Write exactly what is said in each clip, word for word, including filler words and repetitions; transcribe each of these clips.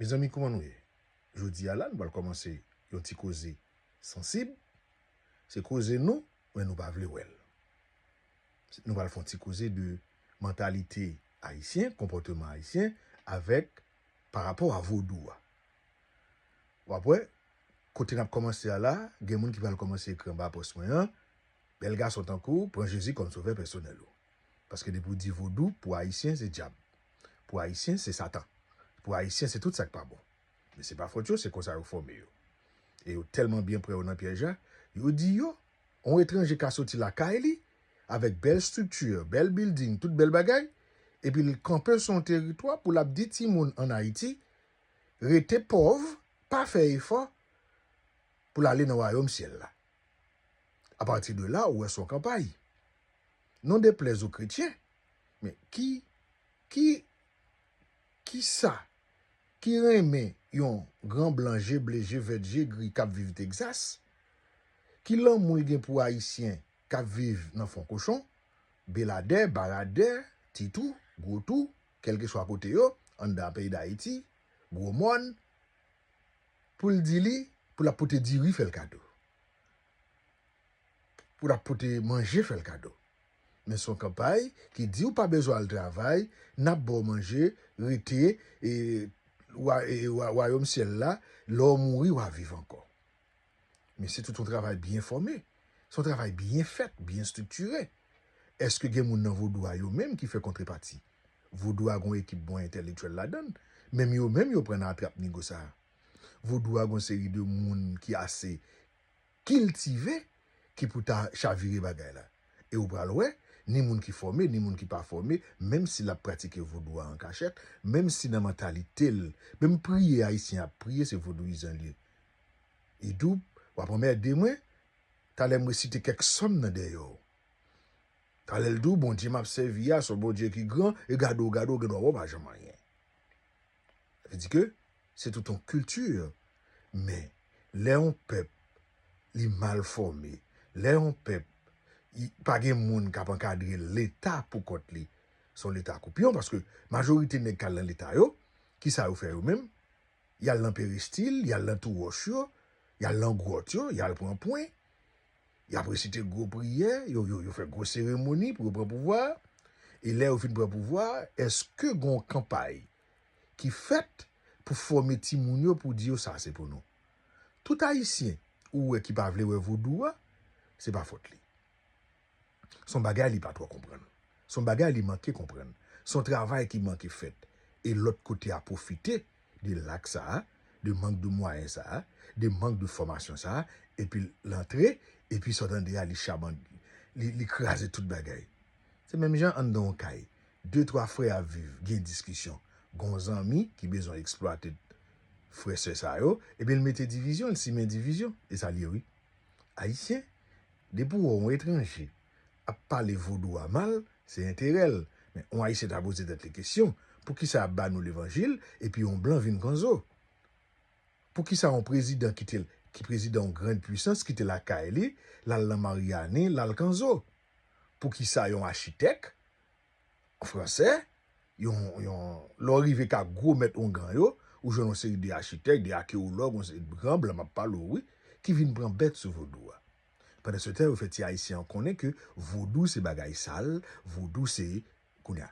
Mezanmi, kòman nou ye? Jodi a la, nou pral kòmanse yon ti koze sansib. Se koze nou, men nou pa vle wè l. Nou pral fè yon ti koze de mantalite ayisyen, konpòteman ayisyen, avèk, pa rapò a vodou a. W ap wè, kote n ap kòmanse a la, gen moun ki pral kòmanse ekri anba pòs mwen an, bèl gason tankou w, pran Jezi kòm sovè pèsonèl ou. Paske depi w di vodou, pou ayisyen, se dyab. Pou ayisyen, se Satan. Pou ayisyen, se tout sa k pa bon. Men se pa fòt yo, se konsa yo fòme yo. E yo tèlman byen pran yo nan pyèj la, yo di yo, yon etranje ka soti lakay li, avèk bèl estrikti, bèl bilding, tout bèl bagay, epi l kanpe sou yon teritwa pou l ap di timoun ann Ayiti, rete pòv, pa fè efò pou l ale nan wayòm syèl la. Apati de la, ou wè s on kanpay. Non deplèz o kretyen, men ki, ki, ki sa ki renmen yon gran blan je ble, je vèt, je gri k ap viv Tegzas? Ki lanmou l gen pou ayisyen k ap viv nan fon kochon, Beladè, Baradè, Ti Twou, Gwo Twou, kèlkeswa kote yo, anndan peyi Dayiti, Gwo Mòn, pou l di li, pou l ap pote diri fè l kado. Pou l ap pote manje fè l kado. Men s on kanpay ki di w pa bezwen al travay, n ap ba w manje, rete, e, wa, e, wa, wayòm syèl la, lè w mouri, w a viv ankò. Men se tout yon travay byen fòme. Se yon travay byen fèt, byen estriktire. Èske gen moun nan vodou a yo menm ki fè kontrepati? Vodou a gon ekip bon entèlektyèl ladan l. Menm yo menm yo pran nan atrap nigo sa a. Vodou a gon seri de moun ki ase kiltive ki pou ta chavire bagay la. E ou pral wè, ni moun ki fòme, ni moun ki pa fòme, menm si l ap pratike vodou a an kachèt, menm si nan mantalite l, menm priye ayisyen ap priye, se vodouyizan l ye. Li di w, w ap anmède mwen, talè m resite kèk sòm nan dèyè w. Talè l di w, Bondye m ap sèvi a, se yon Bondye ki gran, e gade w, gade w, gen dwa wè w pa janm anyen. Sa vle di ke se tout yon kilti. Men, lè yon pèp, li mal fòme, lè yon pèp, i, pa gen moun k ap ankadre l, Leta pou kont li, se yon Leta koupyon, paske majorite nèg k al nan Leta yo, ki sa yo fè yo menm? Y al nan peristil, y al nan twou wòch yo, y al nan gwòt yo, y al pran pwen, y ap resite gwo priyè, yo, yo, yo fè gwo seremoni pou yo pran pouvwa a. E lè yo fin pran pouvwa a, èske gon kanpay ki fèt pou fòme timoun yo, pou di yo sa se pou nou? Tout ayisyen ou wè ki pa vle wè vodou a, se pa fòt li. Se yon bagay li pa twò konprann. Se yon bagay li manke konprann. Se yon travay ki manke fèt. E lòt kote a pwofite de lak sa a, de mank de mwayen sa a, de mank de fòmasyon sa a, epi l antre, epi sa w tande a, li chaban, li, li kraze tout bagay. Se menm jan anndan yon kay. De, twa frè ap viv, gen diskisyon. Gon zanmi ki bezwen eksplwate frè sè sa yo, epi l mete divizyon, l simen divizyon. E sa l ye, wi. Ayisyen, depi w wè yon etranje ap pale vodou a mal, se enterè l. Men yon ayisyen ta poze tèt li kesyon, poukisa y ap ba nou levanjil, epi yon blan vin kanzo? Poukisa yon prezidan ki te, ki prezidan yon grann pwisans, kite lakay li, l al nan Maryani, l al kanzo? Poukisa yon achitèk, fransè, yon, yon, lè w rive ka gwo mèt ongan yo, ou jwenn yon seri de achitèk, de akewològ, yon seri de gran blan, m ap pale w, wi, ki vin pran bèt sou vodou a. Pandan se tan, yo fè ti ayisyen an konnen ke vodou se bagay sal, vodou se, kounye a,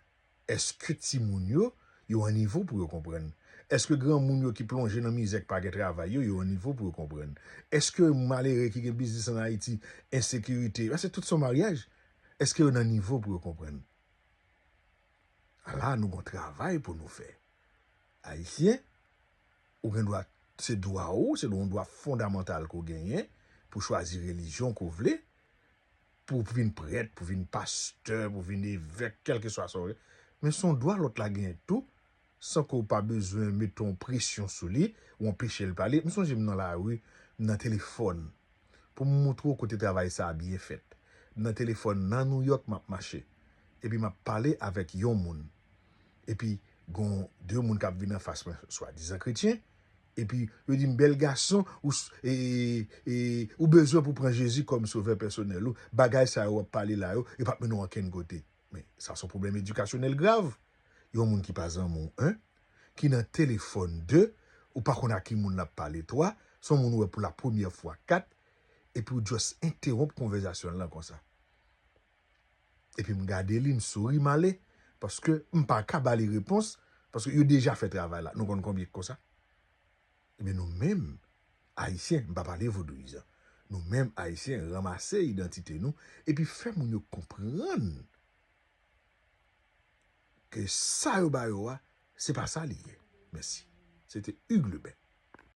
èske timoun yo, yo an nivo pou yo konprann? Èske granmoun yo ki plonje nan mizè k pa gen travay yo, yo an nivo pou yo konprann? Èske malere ki gen biznis ann Ayiti, ensekirite, paske tout se yon maryaj, èske yo nan nivo pou yo konprann? Ala nou gon travay pou nou fè. Ayisyen, ou gen dwa, se dwa ou, se yon dwa fondamantal ke w genyen pou chwazi relijyon ke w vle, pou w vin prèt, pou w vin pastè, pou w vin evèk, kèlkeswa sa w vle. Men se yon dwa lòt la genyen tou, san ke w pa bezwen mete yon presyon sou li, ou anpeche l pale. M sonje m nan lari, m nan telefòn, pou m montre w kote travay sa a byen fèt. M nan telefòn nan Nouyòk, m ap mache. Epi m ap pale avèk yon moun. Epi gon de moun k ap vin anfas mwen, swadizan kretyen. Epi yo di m, bèl gason, ou, s- e, e, e, ou bezwen pou pran Jezi kòm sovè pèsonèl ou. Bagay sa yo w ap pale la yo, yo p ap mennen w ankenn kote. Men, sa se yon pwoblèm edikasyonèl grav. Yon moun ki pa zanmi w, en, ki nan telefòn, de, Ou pa konn a ki moun l ap pale, twa, se yon moun ou wè pou la premyè fwa, kat, epi ou just entewonp konvèsasyon l lan konsa. Epi m gade li, m souri, m ale, paske m pa ka ba li repons, paske yo deja fè travay la. Nou konn konbyen k konsa? Ebyen, nou menm, Ayisyen, m pa pale vodouyizan, nou menm, Ayisyen, ranmase idantite nou, epi fè moun yo konprann ke sa yo ba yo a, se pa sa li ye. Mèsi. Se te Hugues Lebel.